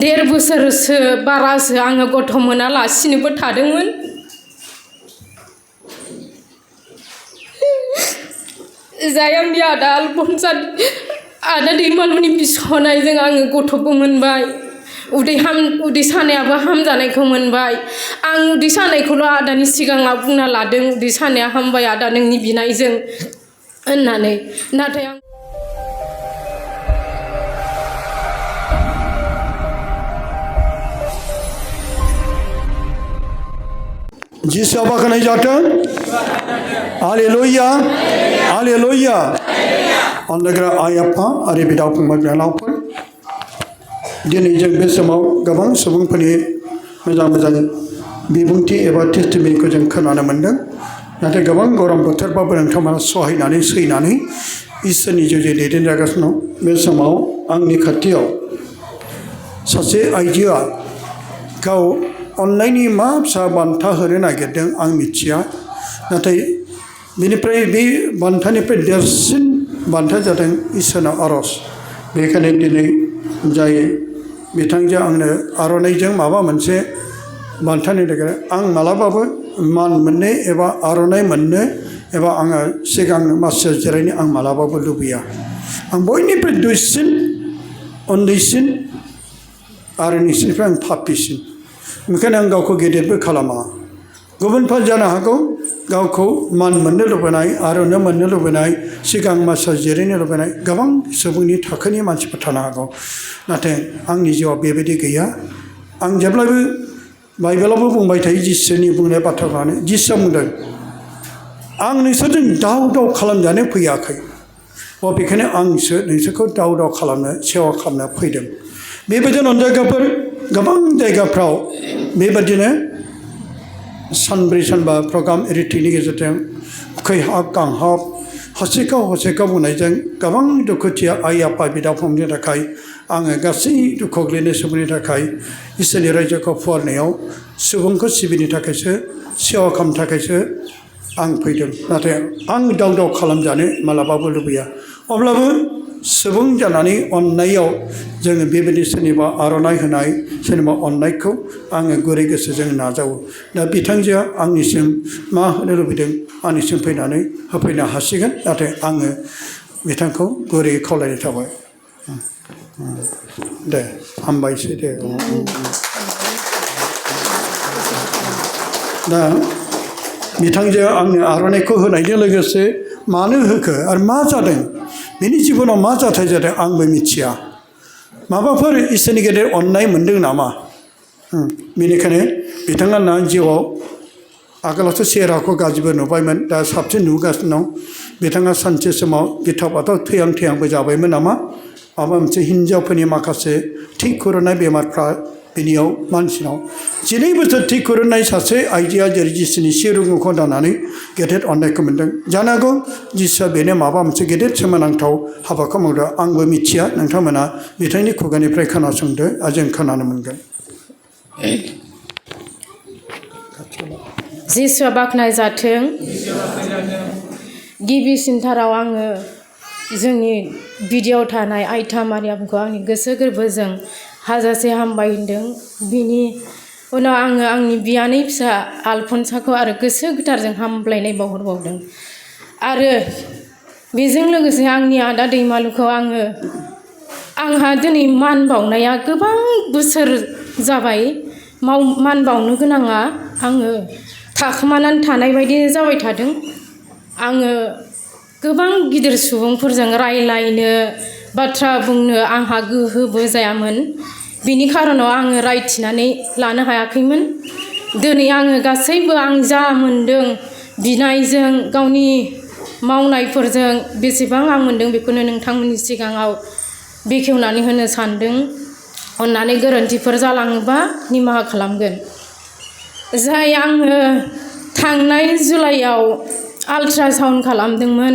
1.5 बोसोरसो बारासो आङो गथ' मोनालासिनोबो थादोंमोन। जाय आंनि आदा आलफनसा आदा दैमालुनि बिसहनायजों आङो गथ'बो मोनबाय। उदै सानायाबो हामजानायखौ मोनबाय। आं उदै सानायखौल' आदानि सिगाङाव बुंना लादों, उदै सानाया हामबाय आदा नोंनि बिनायजों होननानै। नाथाय आं जिसुआ बाख्नाय जाथों। Hallelujah hallelujah. अनलायग्रा आइ आफा आरो बिदा फंबाय बिनानावफोर, दिनै जों बे समाव गोबां सुबुंफोरनि मोजां मोजां बिबुंथि एबा टेस्टिमनिखौ जों खोनानो मोन्दों। नाथाय गोबां गरम बोथोरबाबो नोंथांमोना सहायनानै सैनानै इसोरनि जुजि दैदेनजागासिनो दं। बे समाव आंनि खाथियाव सासे आइजोआ गाव अननायनि मा फिसा बान्था होनो नागिरदों आं मिथिया। नाथाय बेनिफ्राय बे बान्थानिफ्राय देरसिन बान्थाया जादों इसोरनाव आर'ज। बेखायनो दिनै जाय बिथांजों आंनो आर'नाइजों माबा मोनसे बान्थानि थाखाय आं मालाबाबो मान मोननो एबा आर'नाइ मोननो एबा आङो सिगां मासियाव जिरायनो आं मालाबाबो लुबैया। आं बयनिफ्राय दुइसिन, उन्दैसिन आरो नोंसिनिफ्राय आं पापिसिन। बेखायनो आं गावखौ गेदेरबो खालामा। गुबुनफ्रा जानो हागौ गावखौ मान मोननो लुबैनाय, आर'नाइ मोननो लुबैनाय, सिगां मासियाव जिरायनो लुबैनाय गोबां सुबुंनि थाखोनि मानसिफोर थानो हागौ। नाथाय आंनि जिउआव बेबायदि गैया। आं जेब्लायबो बाइबेलावबो बुंबाय थायो जिसुनि बुंनाय बाथ्राफ्रानो। जिसुआ बुंदों आं नोंसोरजों दाव दाव खालामजानो फैयाखै, बेखायनो आंसो नोंसोरखौ दाव दाव खालामनो, सेवा खालामनो फैदों। बेबायदिनो जायगाफोर गोबां जायगाफ्राव बेबायदिनो सानब्रै सानबा प्रग्राम एडिटिंनि गेजेरजों खैहाब गांहाब हसेखाव बुंनायजों गोबां दुखुथिया आइ आफा बिदा फंबायनि थाखाय आङो गासै दुखु गोग्लैनाय सुबुंनि थाखाय इसोरनि रायजोखौ फुवारनायाव सुबुंखौ सिबिनो थाखायसो, सेवा खालामनो थाखायसो आं फैदों। नाथाय आं दाव दाव खालामजानो मालाबाबो लुबैया। अब्लाबो सुबुं जानानै अननायाव जोङो बेबायदि सोरनिबा आर'नाइ होनाय, सोरनिबा अननायखौ आङो गुरै गोसोजों नाजावो। दा बिथांजोआ आंनिसिम मा होनो लुबैदों आंनिसिम फैनानै होफैनो हासिगोन। नाथाय आङो बिथांखौ गुरै खावलायनाय थाबाय। दे हामबायसै दे। दा बिथांजोआ आंनो आर'नाइखौ होनायजों लोगोसे मानो होखो आरो मा जादों, बिनि जिबनाव मा जाथाय जादों आंबो मिथिया। माबाफोर इसोरनि गेदेर अननाय मोनदों नामा? बेनिखायनो बिथाङा जिउआव आगोलावथ' चेहेराखौ गाज्रिबो नुबायमोन, दा साबसिन नुगासिनो दं। बिथाङा सानसे समाव गिथाव-बाथाव थैहां-थैहांबो जाबायमोन नामा? माबा मोनसे हिन्जावफोरनि माखासे थै खुरनाय बेमारफ्रा बिनियाव मानसिनाव 12 बोसोर थै खुरनाय सासे आइजोआ जेरै जिसुनि सिरुगुंखौ दानानै गेदेर अननायखौ मोन्दों। जानो हागौ जिसुआ बेनो माबा मोनसे गेदेर सोमोनांथाव हाबाखौ मावदों। आंबो मिथिया, नोंथांमोना बिथांनि खुगानिफ्राय खोनासंदो आरो जों खोनानो मोनगोन। जिसुआ बाख्नाय जाथों। गिबिसिनथाराव आङो जोंनि भिडिअ'आव थानाय आइथा मारियामखौ आंनि गोसो गोरबोजों हाजासे हामबाय होनदों। बिनि उनाव आङो आंनि बियानै फिसा आलफनसाखौ आरो गोसो गोथारजों हामब्लायनाय बावहरबावदों। आरो बेजों लोगोसे आंनि आदा दैमालुखौ आंहा दिनै मान बावनाया गोबां बोसोर जाबाय। मान बावनो गोनाङा आङो थाखोमानानै थानाय बायदि जाबाय थादों। आङो गोबां गिदिर सुबुंफोरजों रायलायनो, बाथ्रा बुंनो आंहा गोहोबो जायामोन। बिनि खारनाव आङो रायथिनानै लानो हायाखैमोन। दिनै आङो गासैबो आं जा मोनदों बिनायजों, गावनि मावनायफोरजों बेसेबां आं मोनदों बेखौनो नोंथांमोननि सिगाङाव बेखेवनानै होनो सानदों। अननानै गोरोन्थिफोर जालाङोबा निमाहा खालामगोन। जाय आङो थांनाय जुलाइआव आल्ट्रा साउन्ड खालामदोंमोन,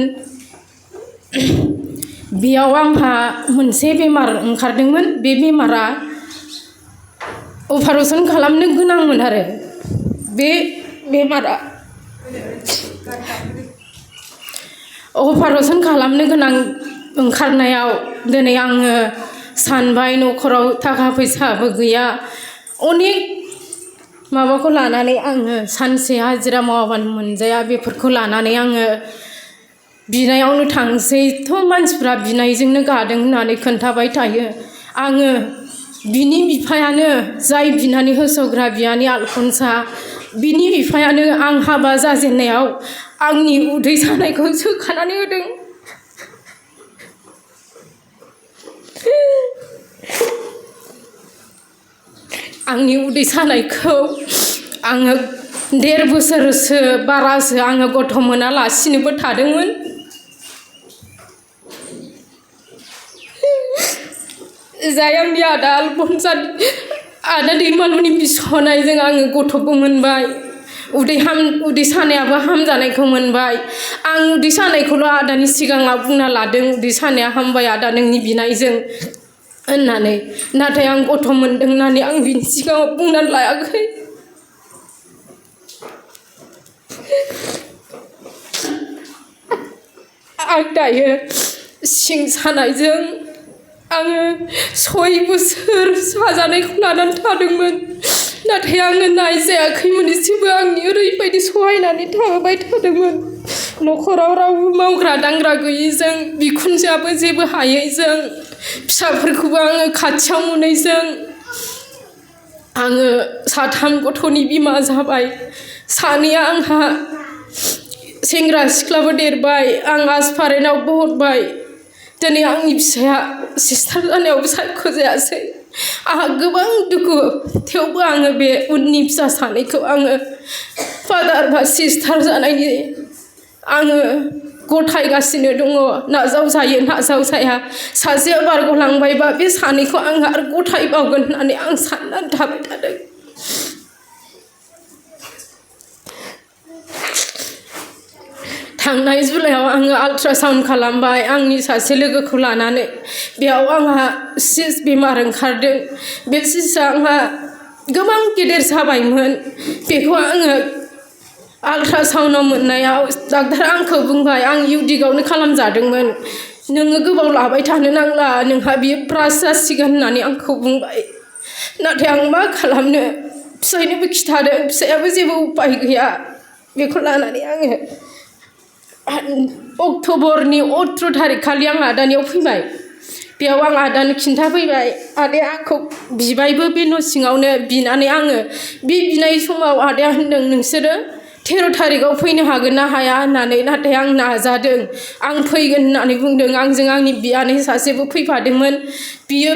बेयाव आंहा मोनसे बेमार ओंखारदोंमोन। बे बेमारा अपारेसन खालामनो गोनांमोन आरो बे बेमारा अपारेसन खालामनो गोनां ओंखारनायाव दिनै आङो सानबाय न'खराव थाखा फैसाबो गैया अनेक माबाखौ लानानै आङो सानसे हाजिरा मावाबानो मोनजाया बेफोरखौ लानानै आङो बिनायावनो थांसैथ' मानसिफ्रा बिनायजोंनो गादों होननानै खोन्थाबाय थायो आङो बिनि बिफायानो जाय बिनानै होसोग्रा बियानि आलफनसा बिनि बिफायानो आं हाबा जाजेननायाव आंनि उदै सानायखौ सोखानानै होदों आंनि उदै सानायखौ आङो 1.5 बोसोरसो बारासो आङो गथ' मोनालासिनोबो थादोंमोन जाय आंनि आदा आलफनसा आदा दैमालुनि बिसनायजों आङो गथ'बो मोनबाय उदै सानायाबो हामजानायखौ मोनबाय आं उदै सानायखौल' आदानि सिगाङाव बुंना लादों उदै सानाया हामबाय आदा नोंनि बिनायजों होननानै नाथाय आं गथ' मोनदों होननानै आं बिनि सिगाङाव बुंनानै लायाखै आं दायो सिं सानायजों आङो 6 बोसोर साजानायखौ लानानै थादोंमोन नाथाय आङो नायजायाखैमोन एसेबो आंनि ओरैबायदि सहायनानै थाबाय थादोंमोन न'खराव रावबो मावग्रा दांग्रा गैयैजों बिखुनजोआबो जेबो हायैजों फिसाफोरखौबो आङो खाथियाव मोनैजों आङो 3 गथ'नि बिमा जाबाय सानैया आंहा सेंग्रा सिख्लाबो देरबाय आं आसफारेनावबो हरबाय दिनै आंनि फिसाया सिस्टार जानायावबो सायख'जायासै आंहा गोबां दुखु थेवबो आङो बे उननि फिसा सानैखौ आङो फादार बा सिस्टार जानायनि आङो गथायगासिनो दङ नाजावजायो नाजावजाया सासेया बारग'लांबायबा बे सानैखौ आं आरो गथायबावगोन होननानै आं साननानै थाबाय थादों थांनाय जुलाइआव आङो आल्ट्रासाउन्ड खालामबाय आंनि सासे लोगोखौ लानानै बेयाव आंहा सिस बेमार ओंखारदों बे सिसआ आंहा गोबां गेदेर जाबायमोन बेखौ आङो आल्ट्रासाउन्डआव मोननायाव डाक्टारा आंखौ बुंबाय आं इउदिकआवनो खालामजादोंमोन नोङो गोबाव लाबाय थानो नांला नोंहा बियो ब्रास जासिगोन होननानै आंखौ बुंबाय नाथाय आं मा खालामनो फिसायनोबो खिथादों फिसायाबो जेबो उपाय गैया बेखौ लानानै आङो अक्ट'बरनि 18 थारिख खालि आं आदानियाव फैबाय बेयाव आं आदानो खिन्थाफैबाय आदाया आंखौ बिबायबो बे न' सिङावनो बिनानै आङो बे बिनाय समाव आदाया होनदों नोंसोरो 13 थारिखआव फैनो हागोन ना हाया होननानै नाथाय आं नाजादों आं फैगोन होननानै बुंदों आंजों आंनि बियानै सासेबो फैफादोंमोन बियो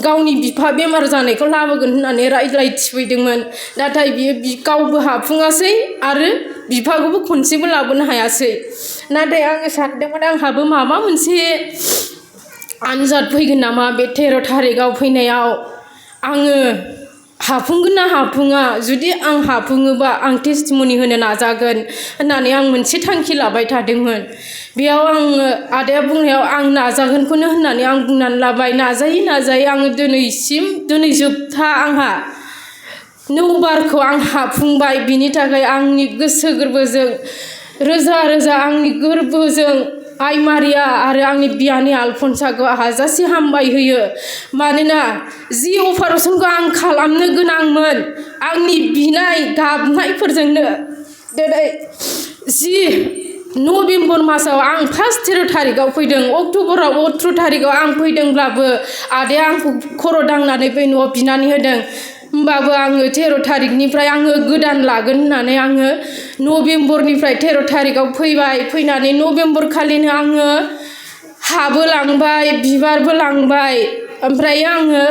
गावनि बिफा बेमार जानायखौ लाबोगोन होननानै रायज्लायथिफैदोंमोन नाथाय बियो गावबो हाफुङासै आरो बिफाखौबो खनसेबो लाबोनो हायासै नाथाय आङो सानदोंमोन आंहाबो माबा मोनसे आनजाद फैगोन नामा बे 13 थारिखआव फैनायाव आङो हाफुंगोन ना हाफुङा जुदि आं हाफुङोबा आं टेस्टिमनि होनो नाजागोन होननानै आं मोनसे थांखि लाबाय थादोंमोन बेयाव आङो आदाया बुंनायाव आं नाजागोनखौनो होननानै आं बुंनानै लाबाय नाजायै आङो दिनै जोबथा आंहा 9 बारखौ आं हाफुंबाय बिनि थाखाय आंनि गोसो गोरबोजों रोजा रोजा आंनि गोरबोजों आइ मारिया आरो आंनि बियानि आलफनसाखौ हाजासे हामबाय होयो मानोना जि अपारेशनखौ आं खालामनो गोनांमोन आंनि बिनाय गाबनायफोरजोंनो दिनै 10 नभेम्बर मासाव आं फार्स्ट 13 थारिखआव फैदों अक्ट'बराव 18 थारिखआव आं फैदोंब्लाबो आदाया आंखौ खर' दांनानै बै न'आव बिनानै होदों होमबाबो आङो 13 थारिखनिफ्राय आङो गोदान लागोन होननानै आङो नभेम्बरनिफ्राय 13 थारिखआव फैबाय फैनानै नभेम्बर खालिनो आङो हाबो लांबाय बिबारबो लांबाय ओमफ्राय आङो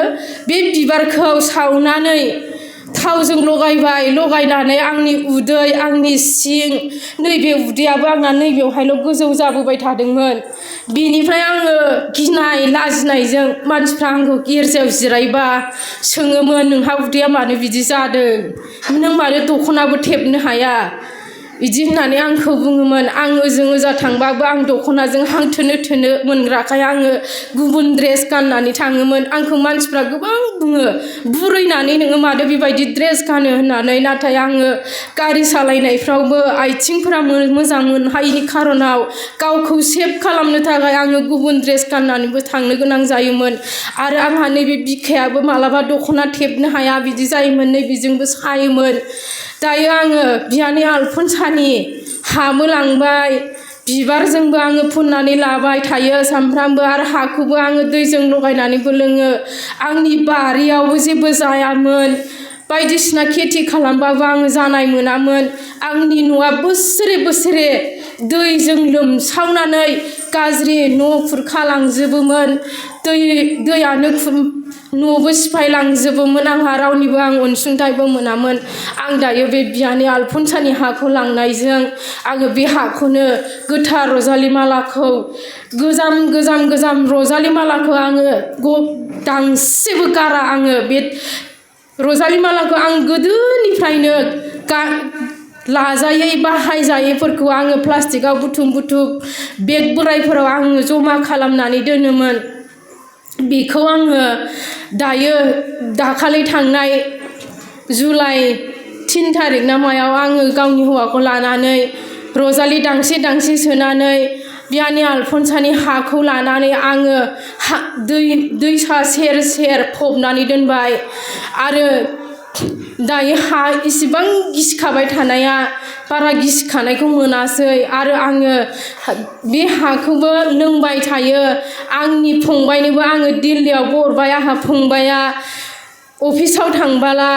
बे बिबारखौ सावनानै थावजों लगायनानै आंनि उदै आंनि सिं नैबे उदैयाबो आंना नैबेयावहायल' गोजौ जाबोबाय थादोंमोन बेनिफ्राय आङो गिनाय लाजिनायजों मानसिफ्रा आंखौ गिर्जायाव जिरायबा सोङोमोन नोंहा उदैया मानो बिदि जादों नों मानो दख'नाबो थेबनो हाया बिदि होननानै आंखौ बुङोमोन। आं ओजों ओजा थांबाबो आं दख'नाजों हां थोनो थोनो मोनग्राखाय आङो गुबुन ड्रेस गाननानै थाङोमोन। आंखौ मानसिफ्रा गोबां बुङो, बुरैनानै नोङो मादो बेबायदि ड्रेस गानो होननानै। नाथाय आङो गारि सालायनायफ्रावबो आथिंफोरा मोजां मोनहायैनि खारनाव गावखौ सेफ खालामनो थाखाय आङो गुबुन ड्रेस गाननानैबो थांनो गोनां जायोमोन। आरो आंहा नैबे बिखायाबो मालाबा दख'ना थेबनो हाया बिदि जायोमोन, नैबेजोंबो सायोमोन। दायो आङो बियानै आलफनसानि हाबो लांबाय, बिबारजोंबो आङो फुननानै लाबाय थायो सामफ्रामबो। आरो हाखौबो आङो दैजों लगायनानैबो लोङो। आंनि बारियावबो जेबो जायामोन, बायदिसिना खेथि खालामबाबो आङो जानाय मोनामोन। आंनि न'आ बोसोरे बोसोरे दैजों लोमसावनानै गाज्रि न' खुरखालांजोबोमोन। दैयानो न'बो सिफायलांजोबोमोन। आंहा रावनिबो आं अनसुंथाइबो मोनामोन। आं दायो बे बियानै आलफनसानि हाखौ लांनायजों आङो बे हाखौनो गोथार रजालि मालाखौ गोजाम रजालि मालाखौ आङो दांसेबो गारा। आङो बे रजालि मालाखौ आं गोदोनिफ्रायनो लाजायै बाहायजायैफोरखौ आङो प्लास्टिकआव बुथुम बेग बोरायफोराव आङो जमा खालामनानै दोनोमोन। बेखौ आङो दायो दाखालि थांनाय जुलाइ 3 थारिख ना मायाव आङो गावनि हौवाखौ लानानै रजालि दांसे सोनानै बियानै आलफनसानि हाखौ लानानै आङो दैसा सेर सेर फबनानै दोनबाय। आरो दायो हा इसिबां गिसिखाबाय थानाया बारा गिसिखानायखौ मोनासै। आरो आङो बे हाखौबो लोंबाय थायो। आंनि फंबायनोबो आङो दिल्लीयावबो हरबाय। आंहा फंबाया अफिसाव थांबाला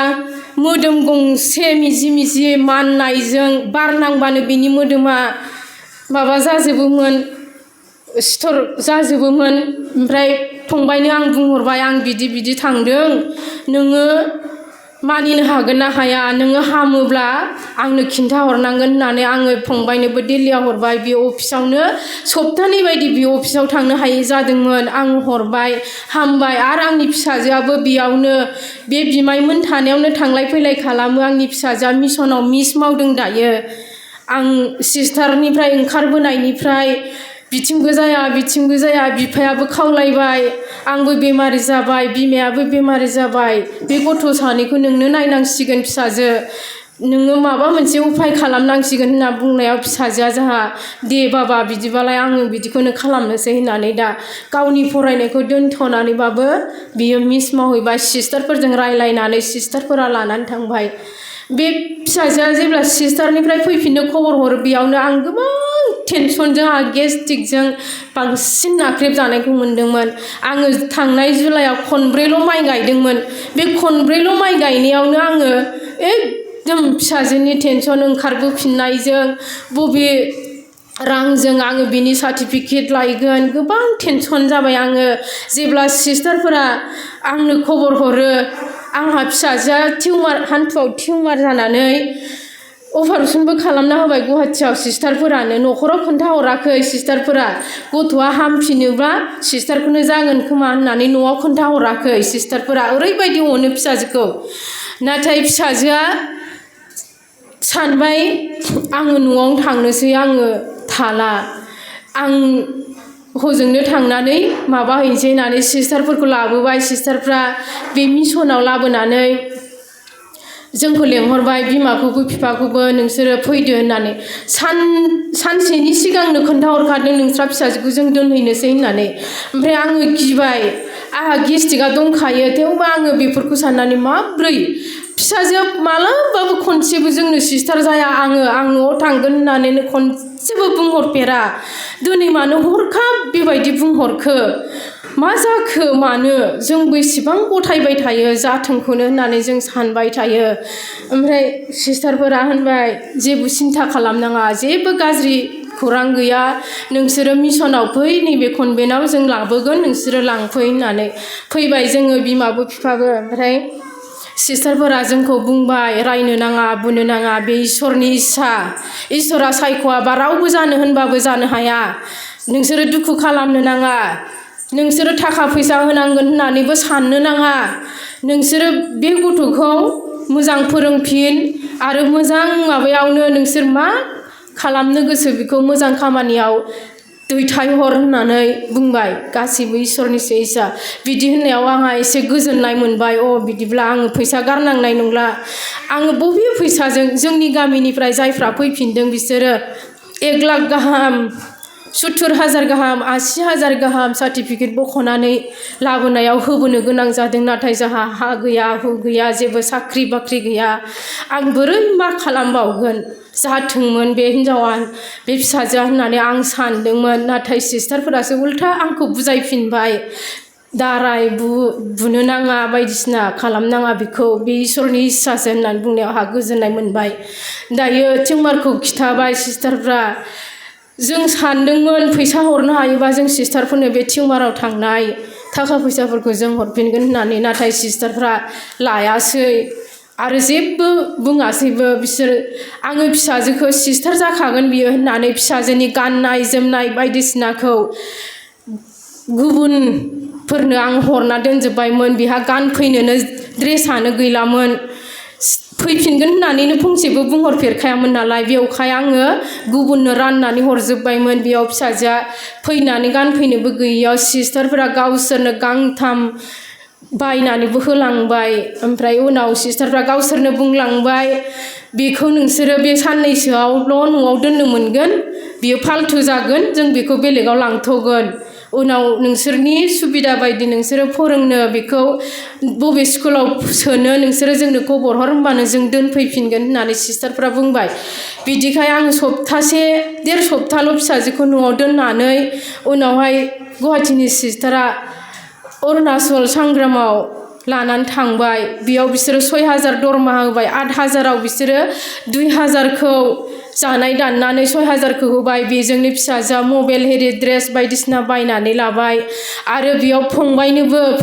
मोदोम गंसे मिजि माननायजों बार नांबानो बिनि मोदोमा माबा जाजोबोमोन, सिथर जाजोबोमोन। ओमफ्राय फंबायनो आं बुंहरबाय, आं बिदि थांदों, नोङो मानिनो हागोन ना हाया, नोङो हामोब्ला आंनो खिन्थाहरनांगोन होननानै आङो फंबायनोबो दिल्लीयाव हरबाय। बे अफिसावनो सप्तानै बायदि बे अफिसाव थांनो हायै जादोंमोन। आं हरबाय, हामबाय। आरो आंनि फिसाजोआबो बेयावनो बे बिमायमोन थानायावनो थांलाय फैलाय खालामो। आंनि फिसाजोआ मिसनाव मिस मावदों दायो। आं सिस्टारनिफ्राय ओंखारबोनायनिफ्राय बिथिंबो जाया बिफायाबो खावलायबाय, आंबो बेमारि जाबाय, बिमायाबो बेमारि जाबाय, बे गथ' सानैखौ नोंनो नायनांसिगोन फिसाजो, नोङो माबा मोनसे उफाय खालामनांसिगोन होनना बुंनायाव फिसाजोआ जोंहा दे बाबा बिदिबालाय आङो बिदिखौनो खालामनोसै होननानै दा गावनि फरायनायखौ दोनथ'नानैबाबो बियो मिस मावहैबाय। सिस्टारफोरजों रायलायनानै सिस्टारफोरा लानानै थांबाय। बे फिसाजोआ जेब्ला सिस्टारनिफ्राय फैफिननो खबर हरो, बेयावनो आं गोबां टेनसनजों आंहा गेस्ट्रिकजों बांसिन नाख्रेबजानायखौ मोनदोंमोन। आङो थांनाय जुलाइआव खनब्रैल' माइ गायदोंमोन। बे खनब्रैल' माइ गायनायावनो आङो एकदम फिसाजोनि टेनसन ओंखारबोफिननायजों बबे रांजों आङो बिनि सार्टिफिकेट लायगोन, गोबां टेनसन जाबाय आङो। जेब्ला सिस्टारफोरा आंनो खबर हरो, आंहा फिसाजोआ हान्थुआव टिउमार जानानै अपारेसनबो खालामना होबाय गुवाहाटियाव सिस्टारफोरानो। न'खराव खोन्थाहराखै सिस्टारफोरा, गथ'आ हामफिनोब्ला सिस्टारखौनो जागोन खोमा होननानै न'आव खोन्थाहराखै सिस्टारफोरा। ओरैबायदि अनो फिसाजोखौ। नाथाय फिसाजोआ सानबाय आङो न'आवनो थांनोसै, आङो थाला, आं हजोंनो थांनानै माबा हैनोसै होननानै सिस्टारफोरखौ लाबोबाय। सिस्टारफ्रा बे मिसनाव लाबोनानै जोंखौ लेंहरबाय, बिमाखौबो बिफाखौबो, नोंसोरो फैदो होननानै। सानसेनि सिगांनो खोन्थाहरखादों नोंस्रा फिसाजोखौ जों दोनहैनोसै होननानै। ओमफ्राय आङो गिबाय, आंहा गेस्ट्रिकआ दंखायो, थेवबो आङो बेफोरखौ साननानै माब्रै फिसाजोआ मालाबाबो खनसेबो जोंनो सिस्टार जाया, आं न'आव थांगोन होननानैनो खनसेबो बुंहरफेरा। दिनै मानो हरखाब बेबायदि बुंहरखो, मा जाखो, मानो जोंबो इसेबां गथायबाय थायो जाथोंखौनो होननानै जों सानबाय थायो। ओमफ्राय सिस्टारफोरा होनबाय जेबो सिन्था खालामनाङा, जेबो गाज्रि खौरां गैया, नोंसोरो मिसनाव फै, नैबे कनभेन्टआव जों लाबोगोन, नोंसोरो लांफै होननानै। फैबाय जोङो बिमाबो बिफाबो। ओमफ्राय सिस्टारफोरा जोंखौ बुंबाय, रायनो नाङा, बुंनो नाङा, बे इसोरनि इस्सा, इसोरा सायख'आबा रावबो जानो होनबाबो जानो हाया, नोंसोरो दुखु खालामनो नाङा, नोंसोरो थाखा फैसा होनांगोन होननानैबो साननो नाङा, नोंसोरो बे गथ'खौ मोजां फोरोंफिन, आरो मोजां माबायावनो नोंसोर मा खालामनो गोसो बेखौ मोजां खामानियाव दैथायहर होननानै बुंबाय गासिबो इसोरनिसो इसा बिदि होननायाव आंहा एसे गोजोननाय मोनबाय बिदिब्ला आङो फैसा गारनांनाय नंला आङो बबे फैसाजों जोंनि गामिनिफ्राय जायफ्रा फैफिनदों बिसोरो 1 लाख गाहाम 70,000 गाहाम 80,000 गाहाम सार्टिफिकेट बख'नानै लाबोनायाव होबोनो गोनां जादों नाथाय जोंहा हा गैया हु गैया जेबो साख्रि बाख्रि गैया आं बोरै मा खालामबावगोन जाथोंमोन बे हिन्जावा बे फिसाजोआ होननानै आं सानदोंमोन नाथाय सिस्टारफोरासो उल्था आंखौ बुजायफिनबाय दाराय बुनो नाङा बायदिसिना खालामनाङा बेखौ बे इसोरनि इस्सासो होननानै बुंनायाव आंहा गोजोननाय मोनबाय दायो टिउमारखौ खिथाबाय सिस्टारफ्रा जों सानदोंमोन फैसा हरनो हायोबा जों सिस्टारफोरनो बे टिउमाराव थांनाय थाखा फैसाफोरखौ जों हरफिनगोन होननानै नाथाय सिस्टारफ्रा लायासै आरो जेबो बुङासैबो बिसोर आङो फिसाजोखौ सिस्टार जाखागोन बियो होननानै फिसाजोनि गाननाय जोमनाय बायदिसिनाखौ गुबुनफोरनो आं हरना दोनजोब्बायमोन बिहा गानफैनोनो ड्रेसानो गैलामोन फैफिनगोन होननानैनो फंसेबो बुंहरफेरखायामोन नालाय बेवखाय आङो गुबुननो राननानै हरजोब्बायमोन बेयाव फिसाजोआ फैनानै गानफैनोबो गैयियाव सिस्टारफोरा गावसोरनो गांथाम बायनानैबो होलांबाय ओमफ्राय उनाव सिस्टारफ्रा गावसोरनो बुंलांबाय बेखौ नोंसोरो बे साननैसोआवल' न'आव दोननो मोनगोन बियो फाल्थु जागोन जों बेखौ बेलेगाव लांथ'गोन उनाव नोंसोरनि सुबिदा बायदि नोंसोरो फोरोंनो बेखौ बबे स्कुलाव सोनो नोंसोरो जोंनो खबर हर होनबानो जों दोनफैफिनगोन होननानै सिस्टारफ्रा बुंबाय बिदिखाय आं सप्तासे 1.5 सप्ताल' फिसाजोखौ न'आव दोननानै उनावहाय गुवाहाटीनि सिस्टारा अरुणाचल सांग्रामाव लानानै थांबाय बेयाव बिसोरो 6,000 दरमाहा होबाय 8,000आव बिसोरो 2,000खौ जानाय दाननानै 6,000खौ होबाय बेजोंनो फिसाजोआ मबाइल हेरि ड्रेस बायदिसिना बायनानै लाबाय आरो बेयाव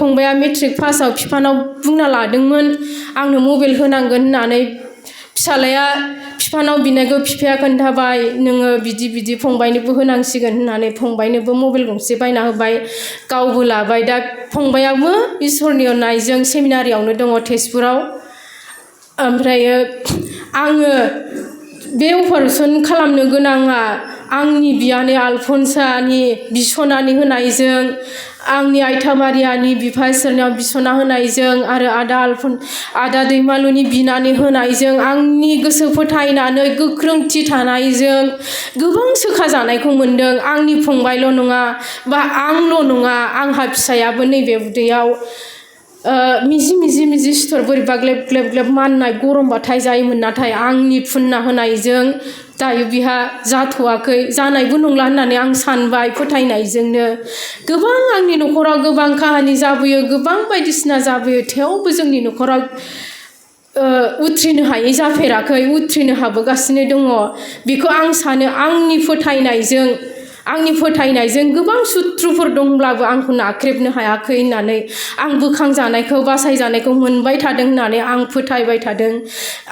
फंबाया मेट्रिक पासआव बिफानाव बुंना लादोंमोन आंनो मबाइल होनांगोन होननानै फिसालाया बिफानाव बिनायखौ बिफाया खोन्थाबाय नोङो बिदि फंबायनोबो होनांसिगोन होननानै फंबायनोबो मबाइल गंसे बायना होबाय गावबो लाबाय दा फंबायाबो इसोरनि अननायजों सेमिनारियावनो दङ तेजपुराव ओमफ्रायो आङो बे अपारेसन खालामनो गोनाङा आंनि बियानै आलफनसानि बिसनानै होनायजों आंनि आइथा मारियानि बिफा इसोरनियाव बिसना होनायजों आरो आदा दैमालुनि बिनानै होनायजों आंनि गोसो फोथायनानै गोख्रोंथि थानायजों गोबां सोखाजानायखौ मोन्दों आंनि फंबायल' नङा बा आंल' नङा आंहा फिसायाबो नैबे उदैयाव मिजि सिथर बोरैबा ग्लेब ग्लेब माननाय गरमबाथाय जायोमोन नाथाय आंनि फुनना होनायजों दायो बिहा जाथ'वाखै जानायबो नंला होननानै आं सानबाय फोथायनायजोंनो गोबां आंनि न'खराव गोबां काहानि जाबोयो गोबां बायदिसिना जाबोयो थेवबो जोंनि न'खराव उथ्रिनो हायै जाफेराखै उथ्रिनो हाबोगासिनो दङ बेखौ आं सानो आंनि फोथायनायजों गोबां सुथ्रुफोर दंब्लाबो आंखौ नाख्रेबनो हायाखै होननानै आं बोखांजानायखौ बासायजानायखौ मोनबाय थादों होननानै आं फोथायबाय थादों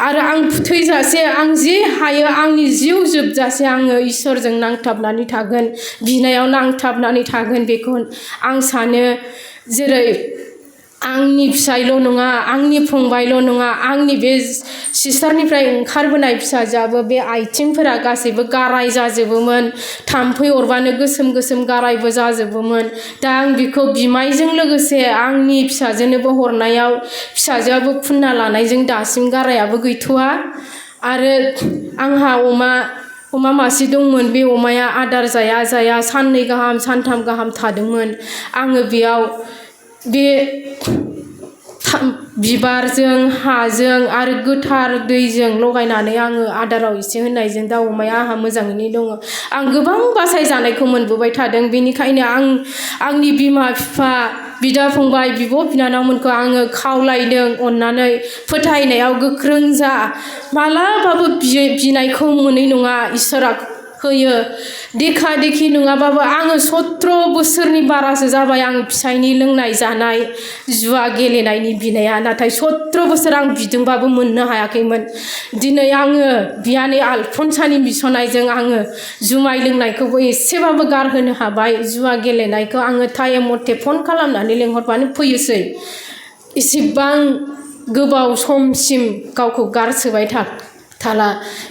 आरो आं थैजासे आं जे हायो आंनि जिउ जोबजासे आङो इसोरजों नांथाबनानै थागोन बिनायाव नांथाबनानै थागोन बेखौ आं सानो जेरै आंनि फिसायल' नङा आंनि फंबायल' नङा आंनि बे सिस्टारनिफ्राय ओंखारबोनाय फिसाजोआबो बे आथिंफोरा गासैबो गाराय जाजोबोमोन थाम्फै अरबानो गोसोम गारायबो जाजोबोमोन दा आं बेखौ बिमायजों लोगोसे आंनि फिसाजोनोबो हरनायाव फिसाजोआबो फुनना लानायजों दासिम गारायाबो गैथ'वा आरो आंहा अमा मासे दंमोन बे अमाया आदार जाया 2 गाहाम 3 गाहाम थादोंमोन आङो बेयाव बे बिबारजों हाजों आरो गोथार दैजों लगायनानै आङो आदाराव एसे होनायजों दा अमाया आंहा मोजाङैनो दङ आं गोबां बासायजानायखौ मोनबोबाय थादों बेनिखायनो आंनि बिमा बिफा बिदा फंबाय बिब' बिनानावमोनखौ आङो खावलायदों अननानै फोथायनायाव गोख्रों जा मालाबाबो बिनायखौ मोनै नङा इसोरा होयो देखा देखि नङाबाबो आङो 17 बोसोरनि बारासो जाबाय आं फिसायनि लोंनाय जानाय जुवा गेलेनायनि बिनाया नाथाय 17 बोसोर आं बिदोंबाबो मोननो हायाखैमोन दिनै आङो बियानै आलफनसानि बिसनायजों आङो जुमाय लोंनायखौबो एसेबाबो गारहोनो हाबाय जुवा गेलेनायखौ आङो टाइम मथे फन खालामनानै लेंहरबानो फैयोसै इसेबां गोबाव समसिम गावखौ गारसोबाय थाला।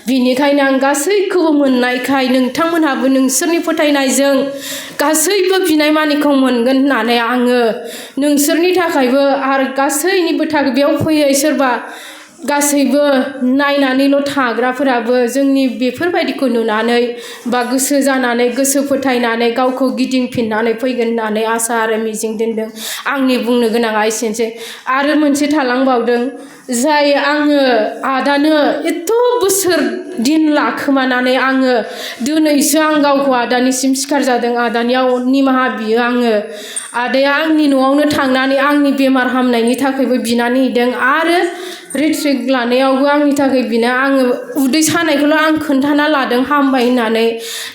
बिनिखायनो आं गासैखौबो मोननायखाय नोंथांमोनहाबो नोंसोरनि फोथायनायजों गासैबो बिनाय मानिखौ मोनगोन होननानै आङो नोंसोरनि थाखायबो आरो गासैनिबो थाखाय बेयाव फैयै सोरबा गासैबो नायनानैल' थाग्राफोराबो जोंनि बेफोरबायदिखौ नुनानै बा गोसो जानानै गोसो फोथायनानै गावखौ गिदिंफिननानै फैगोन होननानै आसा आरो मिजिं दोनदों। आंनि बुंनो गोनाङा एसेनोसै। आरो मोनसे थालांबावदों, जाय आङो आदानो एथ' बोसोर दिन लाखोमानानै आङो दिनैसो आं गावखौ आदानिसिम सिखार जादों, आदानियाव निमाहा बियो आङो। आदाया आंनि न'आवनो थांनानै आंनि बेमार हामनायनि थाखायबो बिनानै हैदों आरो रिट्रिट लानायावबो आंनि थाखाय बिना आङो उदै सानायखौल' आं खोन्थाना लादों हामबाय होननानै।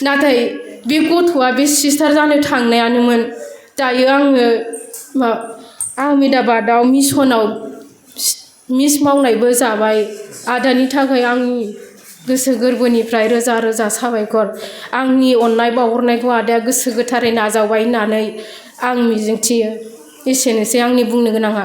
नाथाय बे गथ'आ बे सिस्टार जानो थांनायानोमोन। दायो आङो आहमेदाबादाव मिसनाव मिस मावनायबो जाबाय। आदानि थाखाय आंनि गोसो गोरबोनिफ्राय रोजा रोजा साबायखर। आंनि अननाय बावहरनायखौ आदाया गोसो गोथारै नाजावबाय होननानै आं मिजिंथियो। एसेनोसै आंनि बुंनो गोनाङा।